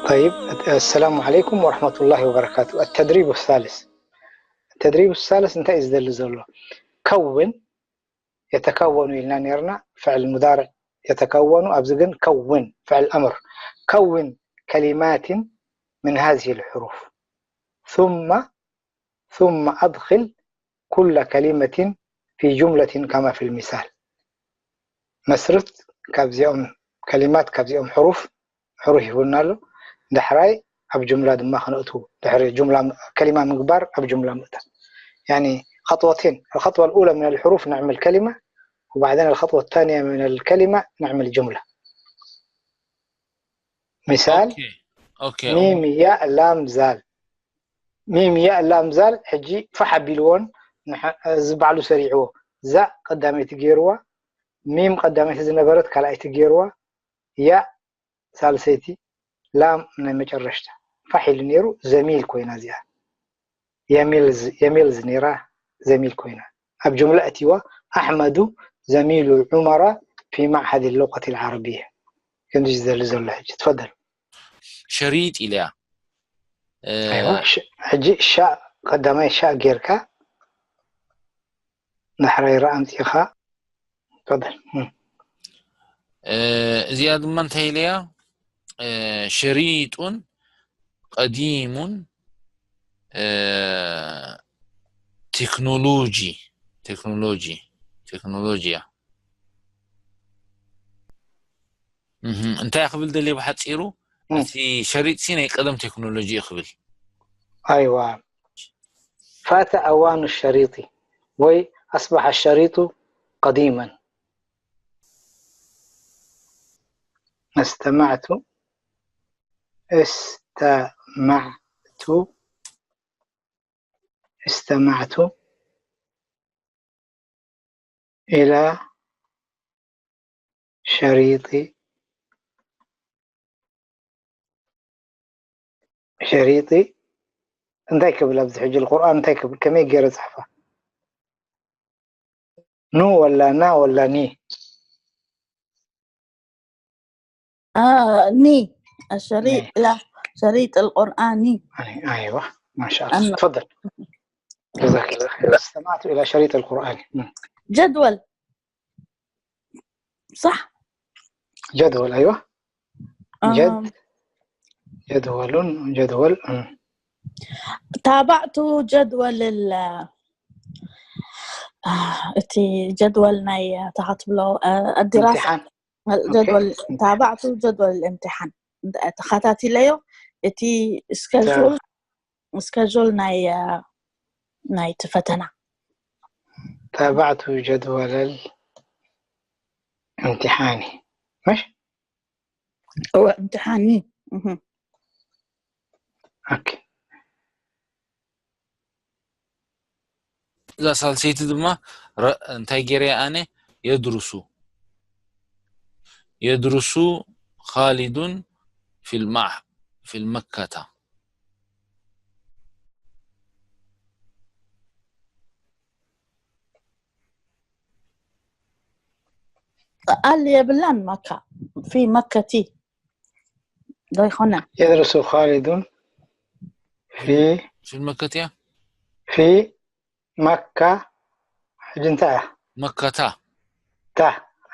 طيب، السلام عليكم ورحمة الله وبركاته. التدريب الثالث. التدريب الثالث እንታይ እዩ ዝደሊ ዘሎ? ከውን የተከወኑ ኢልና ነርና፣ ፍዕል ሙዳርዕ የተከወኑ፣ ኣብዚ ግን ከውን ፍዕል ኣምር። ከውን ከሊማትን ምን ሃዚህ ልሕሩፍ ثم ثم أدخل كل كلمة في جملة كما في المثال. መስርት ካብዚኦም ከሊማት፣ ካብዚኦም ሕሩፍ፣ ሕሩፍ ይሁንና ኣሎ። ዳሕራይ ኣብ ጁምላ ድማ ከነእትዉ። ድሕሪ ጁምላ ከሊማ ምግባር ኣብ ጁምላ ምእታ። يعني خطوتين، الخطوة الأولى من الحروف نعمل كلمة، وبعدين الخطوة الثانية من الكلمة نعمل جملة. مثال، ኦኬ ኦኬ ሚም ያእ ላም ዛል። ሚም ያእ ላም ዛል ሕጂ ፋሕ ኣቢልዎን ንሐ- እዚ ባዕሉ ሰሪዕዎ። ዛእ ቀዳመይቲ ገይርዋ፣ ሚም ቀዳመይቲ ዝነበረት ካልኣይቲ ገይርዋ፣ ያእ ሳልሰይቲ፣ ላም ናይ መጨረሽታ። ፋሕ ኢሉ ነይሩ፣ ዘሚል ኮይና እዚኣ። የሚልዝ የሚልዝ ነይራ፣ ዘሚል ኮይና። ኣብ ጁምላ እቲዋ፣ ኣሕመዱ ዘሚሉ ዑመራ في معهد اللغة العربية። ከምዚ ዝደሊ ዘሎ ሕጂ ትፈደል። ሸሪጥ ኢለያ ኣይዋ፣ ሽ- ሕጂ ሻእ ቀዳማይ ሻእ ጌርካ ዳሕራይ ራ ኣምፂኻ ትፈደል። እም። እዚኣ ድማ እንታይ ኢለያ ሸሪጡን ቀዲሙን ቴክኖሎጂ ቴክኖሎጂ ቴክኖሎጂያ እህ፣ እንታይ ክብል ደልየ ብሓፂሩ እም። እቲ ሸሪጥ ሲ ናይ ቀደም ቴክኖሎጂ እዩ ክብል أيوة. فات أوان الشريط، وي أصبح الشريط قديما. استمعت استمعت استمعت إلى شريط شريط እንታይ ክብል ኣብዚ ሕጂ القرآن እንታይ ክብል ከመይ ገይረ ጽሕፋ ኑ ወላ ና ወላ ኒ آه ني الشريط ني. لا شريط القرآن ني أيوة ما شاء الله أنا. تفضل جزاك الله خير استمعت إلى شريط القرآن مم. جدول صح جدول أيوة آه. جد جدول جدول مم. تابعت جدول ال آه، እቲ ጀድወል ናይ ተኻትብሎ ኣድራሳ امتحان ጀድወል امتحان. ታባዕቱ ጀድወል الامتحان ተኸታቲለዮ እቲ ስከጁል ስከጁል ናይ ናይቲ ፈተና تابعت جدول الامتحان مش እወ امتحان እህ أوكي እዛ ሳልሰይቲ ድማ ረ- እንታይ ገይረ ኣነ የድርሱ የድርሱ خالد في المع في المكة ቃል የብላን መካ في مكة ዶ ይኾነ يدرس خالد في في المكة እያ في مكة ሕጂ እንታይ እያ መከታ ታ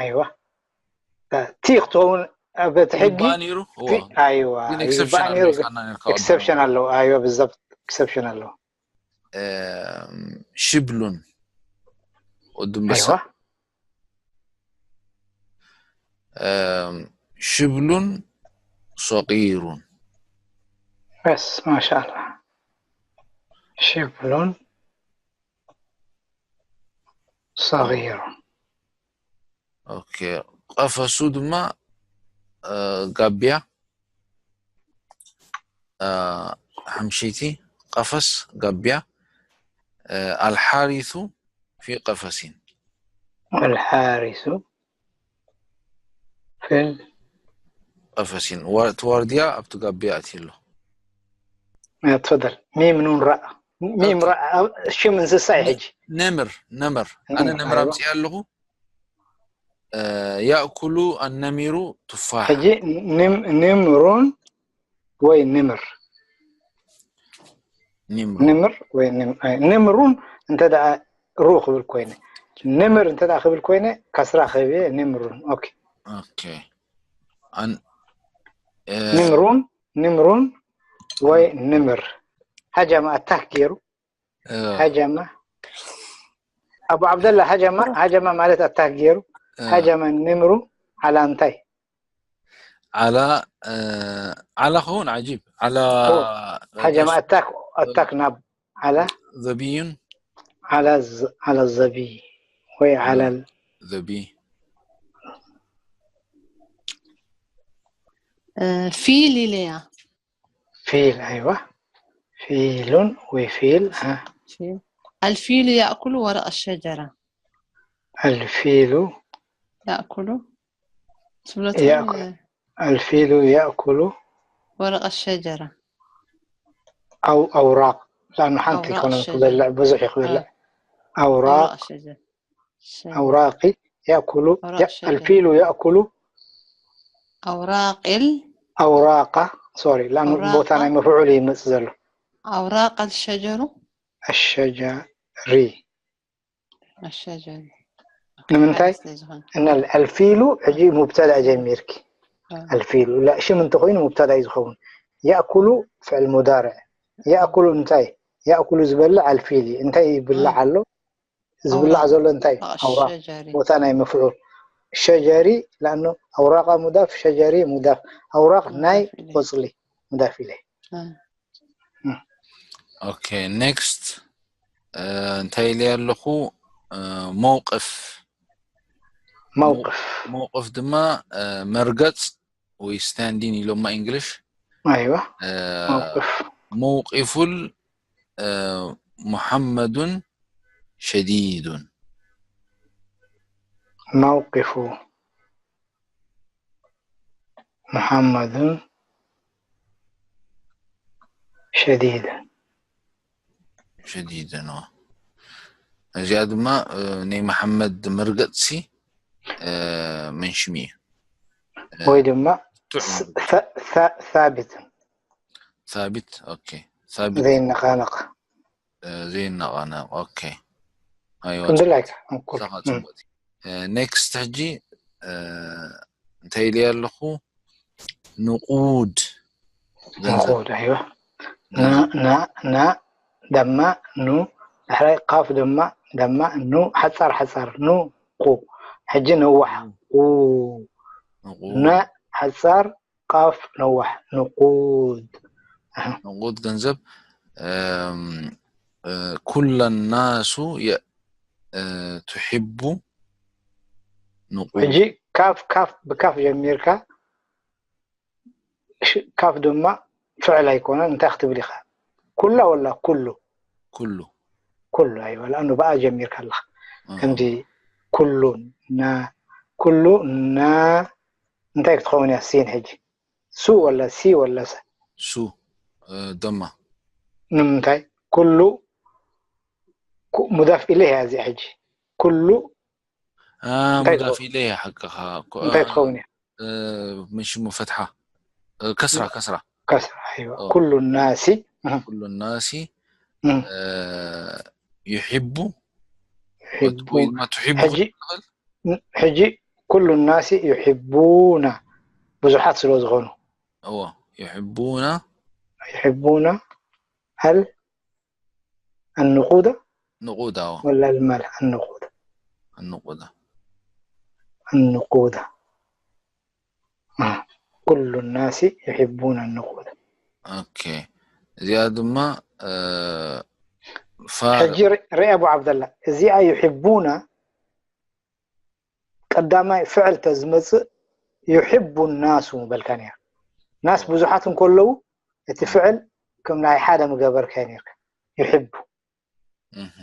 ኣይዋ ታ ቲ ክትኸውን ኣብ እቲ ሕጊ ይግባእ ነይሩ እዋ ቲ- ኣይዋ ግን ይግባእ exception ነይሩ ኣልካና ነርካ exception ኣለዎ ኣይዋ ብዛብት exception ኣለዎ ሽብሉን ወዲ ኣንበሳ ኣይዋ ሽብሉን ሰቂሩን በስ ማሻላ ሽብሉን ሰጊሩን ኦኬ ቀፈሱ ድማ ጋብያ ሓምሸይቲ ቀፈስ ጋብያ ኣልሓሪሱ ፊ ቀፈሲን والحارس في ال- ቀፈሲን እቲ ዋርድያ ኣብቲ ጋብያ ኣትዩ ኣሎ تفضل ميم نون راء ميم راء ሽም እንስሳ እዩ ሕጂ ነምር ነምር ኣነ ነምር ኣምፅእ ኣለኹ ያእኩሉ ኣነሚሩ ቱፋሕ ሕጂ ንም- ንምሩን ወይ ንምር ኒምሩ ንምር ወይ ንም- ኣይ፣ ንምሩን እንተ ደኣ ሩ ክብል ኮይነ ንምር እንተ ደኣ ክብል ኮይነ ከስራ ክህብ እየ ንምሩን ኦኬ ኦኬ ኣን እ፣ ንምሩን ንምሩን ወይ ንምር ሃጀማ ኣታክ ገይሩ እ፣ ሃጀማ ኣቡ ዓብደላ ሃጀማ ሃጀማ ማለት ኣታክ ገይሩ እ፣ ሃጀማ ንምሩ ዓላ እንታይ ዓላ እ፣ ዓላ ክኸውን ዓጂብ ዓላ ሃጀማ ኣታክ ኣታክ ናብ ዓላ ዘቢዩን ዓላ ዝ- ዓላ ዘቢ ወይ ዓላ ዘቢ ፊል ኢለያ ፊል ኣይዋ ፊሉን ወይ ፊል እ፣ ፊል። الفيل يأكل ورق الشجرة الفيل يأكل ትብሎ يأكل. الفيل يأكل ورق الشجرة أو أوراق لأنه ሓንቲ أوراق ይኮነ الشجرة. ክበልዕ ብዙሕ ይክበልዕ آه، أوراق أوراق الشجرة الشجرة. أوراق يأكل أوراق ي- الشجرة. الفيل يأكل أوراق ال أوراق sorry لأنه أوراق. ቦታ ናይ መፍዑል ይመጽእ ዘሎ أوراق الشجر الشجري الشجر ንምንታይ ስለ ዝኾነ እና الفيل ሕጂ مبتدأ ጀሚርኪ آه. الفيل لا ሽም እንተኮይኑ مبتدأ እዩ ዝኸውን يأكل فعل مضارع يأكل እንታይ يأكل ዝበልዕ الفيل እዩ እንታይ ይብላዕ ኣሎ ዝብላዕ ዘሎ እንታይ ኣውራ ሸጀሪ ቦታ ናይ መፍዑል ሸጀሪ لأنه أوراق مضاف شجري مضاف أوراق ናይ مضاف إليه. ቆጽሊ مضاف إليه okay next እ፣ እንታይ ኢለ ኣለኹ እ፣ መውቅፍ موقف መውቅፍ ድማ እ፣ መርገጽ ወይ ስታንዲን ኢሎማ እንግሊሽ أيوة እ፣ موقف موقف ال እ፣ محمد شديد موقف محمد شديد شديد ነው እዚኣ ድማ እ፣ ናይ መሓመድ መርገጽሲ እ፣ መን ሽም እዩ ወይ ድማ ጥዑም ث- ث- ثابت ሳቢት okay ሳቢት ዘይነቃነቅ እ፣ ዘይነቃነቅ okay ኣይዋ ክንድላይካ እኩል ሳኻ ጽቡቅ next ሕጂ እ፣ እንታይ ኢለ ኣለኹ ንቁድ ገንዘብ ንቁድ ኣይዋ ና ና ና ደማ ኑ ዳሕራይ ቃፍ ደማ ደማ ኑ ሓጻር ሓጻር ኑ ቁ ሕጂ ነዋሕ ቁ ንቁድ ና ሓጻር ቃፍ ነዋሕ ንቁድ ንቁድ ገንዘብ እም፣ እ፣ ኩለ ናሱ የ- እ፣ ትሕቡ ንቁድ ሕጂ ካፍ ካፍ ብካፍ ጀሚርካ ሽ- ካፍ ድማ ፍዕል ኣይኮነን እንታይ ክትብል ኢኻ ኩላ ወላ ኩሉ ኩሉ ኩሉ ኣይዋ لأنه ብኣ ጀሚርካ ኣለኻ እህ፣ ከምዚ ኩሉ ና ኩሉ ና እንታይ ክትኸውን እያ ሲን ሕጂ ሱ ወላ ሲ ወላ ሰ ሱ እ፣ ደማ ንምንታይ ኩሉ ኩ- مضاف إليه እያ እዚኣ ሕጂ ኩሉ እ፣ እንታይ مضاف إليه ሓቅኻ ኮ- እንታይ ትኸውን እያ እ፣ ምን ሽሙ ፈትሓ እ፣ ከስራ ከስራ ከስራ ኣይዋ ኦ። ኩሉ ናሲ ኩሉ ናሲ እም። እ፣ ይሕቡ ይሕቡ ወይ ድማ ትሕቡ ሕጂ ክትብል ሕጂ ኩሉ ናሲ ይሕቡና ብዙሓት ስለ ዝኾኑ እዎ ይሕቡና ይሕቡና هل النقود ንቁዳ እዎ ولا المال النقود ንቁዳ النقود آه. كل الناس يحبون النقود okay እዚኣ ድማ እ፣ ፋ- ሕጂ ሪ- ሪኣ ኣቡ ዓብደላ እዚኣ ይሕቡና ቀዳማይ ፍዕል ተዝመፅእ ይሕቡ ናሱ ምበልካ ነይራ ናስ ብዙሓት እንከለዉ እቲ ፍዕል ከም ናይ ሓደ ምገበርካዮ ነርካ ይሕቡ እህ፣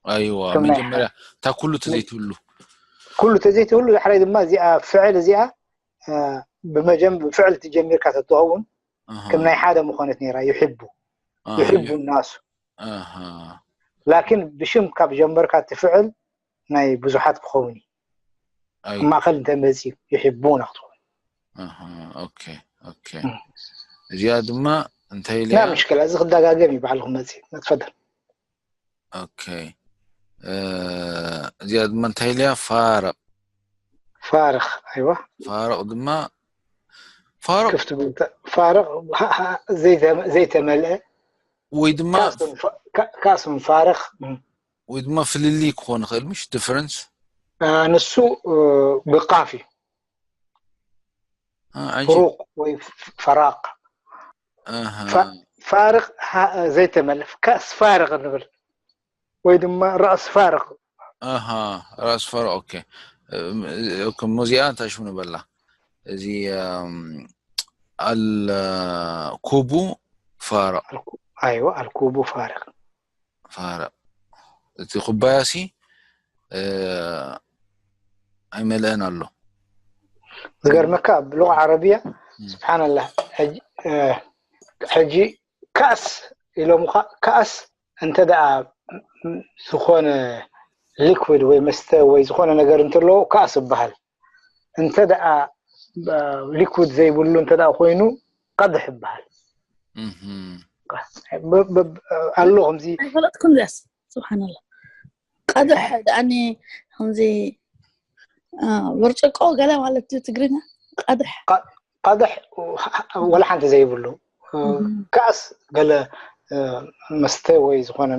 ኣይዋ ከም ናይ መጀመርያ እታ ኩሉ ተዘይትብሉ ኩሉ ተዘይትብሉ ዳሕራይ ድማ እዚኣ ፍዕል እዚኣ እ፣ ብመጀም ብፍዕል ትጀሚርካ ተትኸውን እህ፣ ከም ናይ ሓደ ምኾነት ነይራ ይሕቡ እህ፣ ይሕቡ ናሱ እህ፣ ላኪን ብሽም ካብ ጀመርካ እቲ ፍዕል ናይ ብዙሓት ክኸውን እዩ ኣይ ኣብ ማእኸል እንተመፅዩ ይሕቡና ክትኸውን እህ፣ okay okay እም። እዚኣ ድማ እንታይ لا ኢለያ? مشكلة، እዚ ክደጋገም እዩ ባዕልኹም መፅእ። መትፈደል ኦኬ። እ፣ እዚኣ ድማ እንታይ ኢለያ? ፋርቕ። ፋርኽ ኣይዋ ፋርቕ ድማ ፋርቕ ክፍት ቦታ ፋርቕ ሃ- ሃ- ዘይተ- ዘይተመልአ ወይ ድማ ካእሱን ፋ- ካ- ካእሱን ፋርኽ ም። ወይ ድማ ፍልልይ ክኾን ይኽእል፣ ምሽ? ዲፈረንስ አ፣ ንሱ እ፣ ብቃፍ እዩ። ፍሩቅ ወይ ፍ- ፈራቅ ፋርቅ ሀ- ዘይተመለፍ ከእስ ፋርቅ ንብል ወይ ድማ ራእስ ፋርቅ ራእስ ፋርቅ። ኦኬ። ሙዚኣ እንታይ ሽሙ ንበላ? እዚ ኣልኩቡ ፋርቅ። አይዋ አልኩቡ ፋርቅ ፋርቅ። እቲ ኩባያ ሲ ኣይመልአን ኣሎ። ዝገርመካ ብሉغة ዓረብያ ስብሓንላህ ሕጂ ካእስ ኢሎምኻ። ካእስ እንተ ደኣ ዝኾነ ሊኩድ ወይ መስተ ወይ ዝኾነ ነገር እንተለዎ ካእስ ይበሃል። እንተ ደኣ ሊኩድ ዘይብሉ እንተ ደኣ ኮይኑ ቀድሕ ይበሃል። ኣሎ ከምዚ ኣይፈለጥኩን ዚያስ ስብሓንላ ቀድሕ ደኣኒ ከምዚ ብርጭቆ ገለ ማለት እዩ ትግርኛ ቀድሕ ቀድሕ ወላ ሓንቲ ዘይብሉ ካእስ ገለ መስተ ወይ ዝኾነ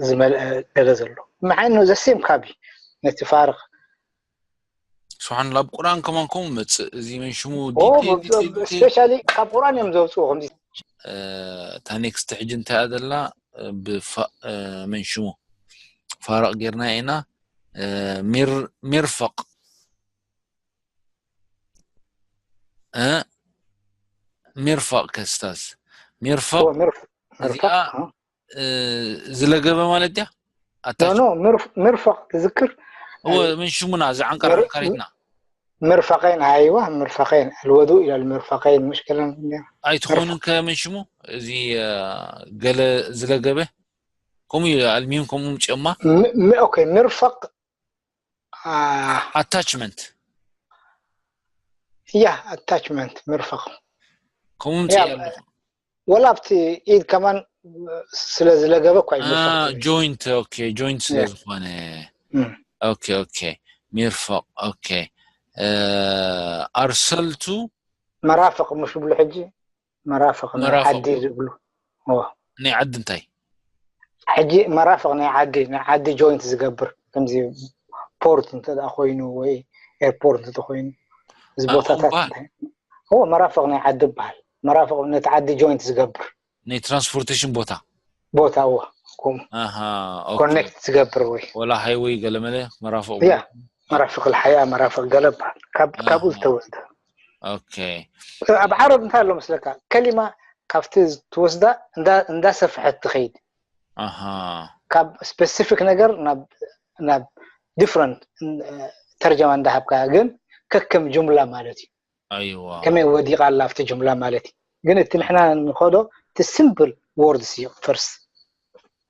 ዝመልአ ገለ ዘሎ ምሓኑ ዘሴም ካቢ ነቲ ፋርኽ ስብሓን ኣብ ቁርኣን ከማን ከምኡ መፅእ እዚ መን ሽሙ ስፔሻሊ ካብ ቁርኣን እዮም ዘውፅኡ ከምዚ እታ ኔክስት ሕጂ እንታይ እያ ዘላ ብፋእ መን ሽሙ ፋረቕ ጌርና ኢና ሚርፈቕ ሚርፋቅ ከስታዝ ሚርፋቅ እዚኣ ዝለገበ ማለት ድያ ኖ ሚርፋቅ ትዝክር እወ ምን ሽሙና እዚ ዓንቀር ዓንቀሪትና مرفقين ايوه مرفقين الوضوء الى المرفقين مشكله ኣይትኾንን ከምን ሽሙ እዚ ገለ ዝለገበ ከምኡ እዩ ኣልሚም ከምኡ ጨማ ኦኬ مرفق ኣታችመንት ያ ኣታችመንት ምርፋቕ ከምኡ ምፅእ ኣለኹ ወላ ኣብቲ ኢድ ከማን ስለ ዝለገበ እኳ እዩ ምርፋቕ ጆይንት ኦኬ ጆይንት ስለ ዝኾነ ኦኬ ኦኬ ሚርፋቕ ኦኬ ኣርሰልቱ መራፍቕ ምሽ ብሉ ሕጂ መራፍቕ ናይ መራፍቕ። ዓዲ ዝብሉ እዎ። ናይ ዓዲ እንታይ ሕጂ መራፍቕ ናይ ዓዲ ናይ ዓዲ ጆይንት ዝገብር ከምዚ ፖርት እንተ ደኣ ኮይኑ ወይ ኤርፖርት እንተ ኮይኑ እዚ ኣ፣ ቦታታት ከምኡ በሃል። እንታይ እዎ መራፍቕ ናይ ዓዲ ይበሃል። መራፍቕ ነቲ ዓዲ ጆይንት ዝገብር ናይ ትራንስፖርቴሽን ቦታ ቦታ እዎ ከምኡ ኣሃ ኦኬ። ኮኔክት ዝገብር ወይ ወላ ሃይወይ ገለመለ መራፍቕ ያ መራፍቕ ልሓያ መራፍቕ ገለ ይበሃል። ካብ- ካብኡ ኣሃ። ዝተወስደ ኦኬ ኣብ ዓረብ እንታይ ኣሎ መስለካ ከሊማ ካብቲ ትወስዳ እንዳ- እንዳሰፍሐት ትኸይድ ኣሃ ካብ ስፔሲፊክ ነገር ናብ ናብ ዲፍረንት ተርጀማ እንዳሃብካ ግን ከከም ጅምላ ማለት እዩ ኣይዋ ከመይ ወዲቃ ኣላ ኣብቲ ጅምላ ማለት እዩ ግን እቲ ንሕና ንኸዶ እቲ ሲምፕል ወርድስ እዩ ፈርስት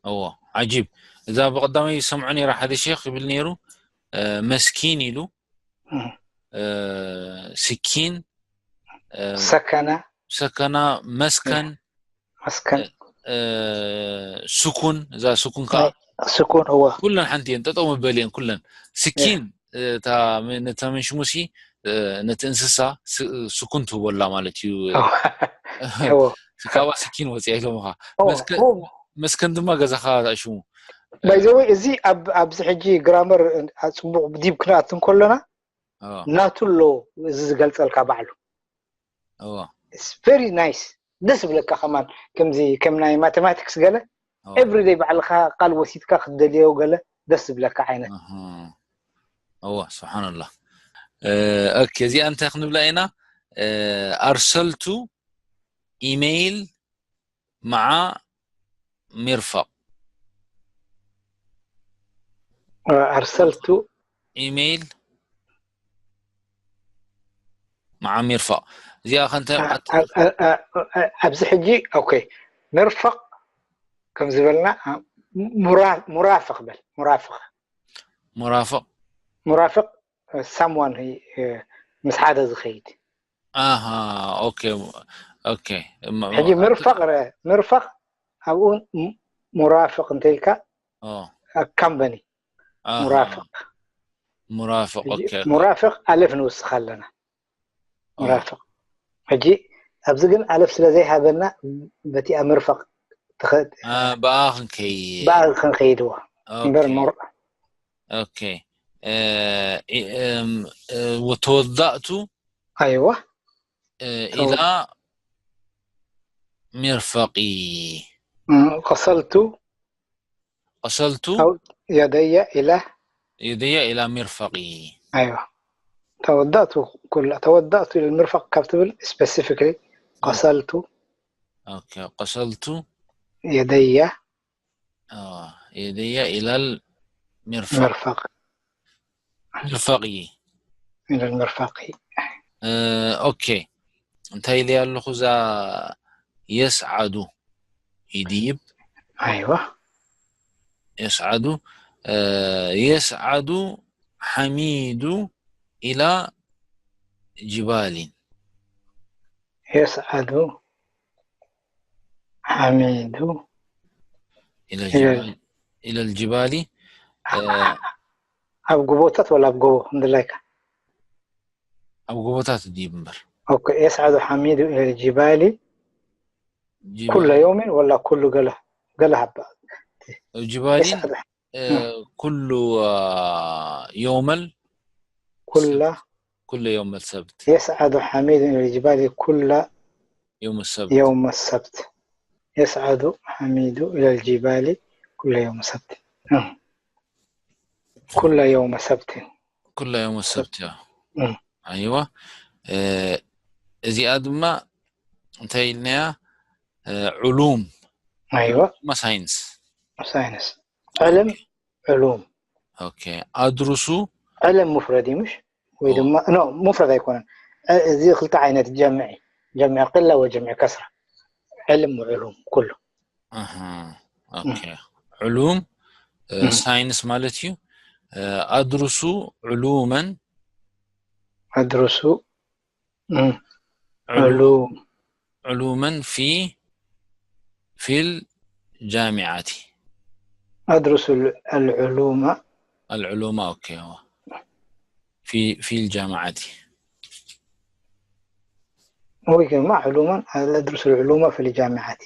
እዎ ዓጂብ እዛ ብቀዳማይ ዝሰምዖ ነይረ ሓደ ሼክ ይብል ነይሩ እ፣ መስኪን ኢሉ እ፣ ስኪን እ፣ ሰከና ሰከና መስከን መስከን እ፣ ስኩን እዛ ስኩን ከዓ ስኩን እወ ኩለን ሓንቲ እየን ጠጠው መበል እየን ኩለን ስኪን እታ ም- ነታ ምን ሽሙሲ እ፣ ነቲ እንስሳ ስ- ስኩን ትህቦላ ማለት እዩ እወ ካባ ስኪን ወፂያ ኢሎምኻ እወ መስከ- መስከን ድማ ገዛኻ ሽሙ ባይዘወይ እዚ ኣብ- ኣብዚ ሕጂ ግራመር ጽቡቅ ዲብ ክንኣት እንከሎና እዎ፣ ናቱ ኣሎ እዚ ዝገልጸልካ ባዕሉ እዎ፣ ቨሪ ናይስ ደስ ብለካ ከማን ከምዚ ከም ናይ ማቴማቲክስ ገለ እዎ። ኤቭሪደይ ባዕልካ ቃል ወሲድካ ክትደልዮ ገለ ደስ ዝብለካ ዓይነት ኣሃ። እዎ ስብሓንላህ እ፣ ኦኬ እዚኣ እንታይ ክንብላ ኢና እ፣ ኣርሰልቱ ኢሜይል መዓ ሚርፋቅ ኣርሰልቱ ኢሜይል መዓ ሚርፋቅ እዚኣ ከንተ ኣብዚ ሕጂ ኦኬ ምርፋቅ ከም ዝበልና ሙራፍቅ በል ሙራፍቅ ሙራፍቅ ሙራፍቅ ሳምዋን ምስ ሓደ ዝኸይድ ኣሃ ኦኬ okay. ሕጂ ምርፋቕ ረ ምርፋቕ ኣብኡ ሙራፍቕ እንተልካ ካምበኒ ሙራፍቕ ሙራፍቕ okay. ሙራፍቕ ኣለፍ ንውስኽ ኣለና። ሙራፍቕ ሕጂ ኣብዚ ግን ኣለፍ ስለ ዘይሃበና በቲኣ ምርፋቕ ትኸ- አ፣ ብኣ ክንከይ ብኣ ክንከይድዎ እምበር okay. ሙር okay. እ፣ ኢ- እም፣ እ፣ ወተወዳእቱ ኣይዋ እ፣ ኢላ ሚርፈቂ እ፣ ቀሰልቱ ቀሰልቱ የደየ ኢላ የደየ ኢላ ሚርፈቂ ኣይዋ ተወዳእቱ ኩላ ተወዳእቱ ኢለ ምርፋቕ ካብ ትብል specifically ቀሰልቱ okay. ቀሰልቱ የደየ اه يدي إلى المرفق مرفق مرفقي إلى المرفق آه okay. እንታይ ኢለ ኣለኹ እዛ የስዓዱ ይድይብ ኣይዋ የስዓዱ አ፣ የስዓዱ ሓሚዱ ኢላ ጅባሊን የስዓዱ ሓሚዱ ኢላ ጅባሊ ኢላ ጅባሊ አ፣ ኣብ ጎቦታት ወላ ኣብ ጎቦ እንድላይካ ኣብ ጎቦታት ድይብ እምበር ኦኬ የስዓዱ ሓሚዱ ኢላ ጅባሊ ጅባሊ- ኩለ የውሚን ወላ ኩሉ ገለ ገለ ሃባ ጅባሊን የስዓዱ አ፣ ኩሉ አ፣ የውመል ኩላ ኩሉ የውመል ሰብት የስዓዱ ሓሚዱ ኢላ ጅባሊ ኩላ የውመል ሰብት يوم السبت يصعد حميد إلى الجبال كل يوم سبت آه. كل يوم سبت ኩላ የውመል ሰብት ያ እም። ኣይዋ እ፣ እዚኣ ድማ እንታይ ኢልናያ እ፣ ዑሉም أيوة ማ ሳይንስ ساينس علم علوم okay. ኣድሩሱ علم مفرد مش ወይ ድማ ኖ مفرد ኣይኮነን እ- እዚ ክልተ ዓይነት ጀምዒ ጀምዒ ቅላ ወጀምዒ ከስራ علم وعلوم ኩሉ ኣሃ okay. ዑሉም እ፣ እም። ሳይንስ ማለት እዩ እ፣ ኣድሩሱ ዑሉመን أدرس مم. ዑሉ- علوم ዑሉመን ፊ ፊል ጃሚዓቲ أدرس ال- العلوم العلوم okay. في في الجامعة ወይ ድማ علوما أدرس العلوم في الجامعة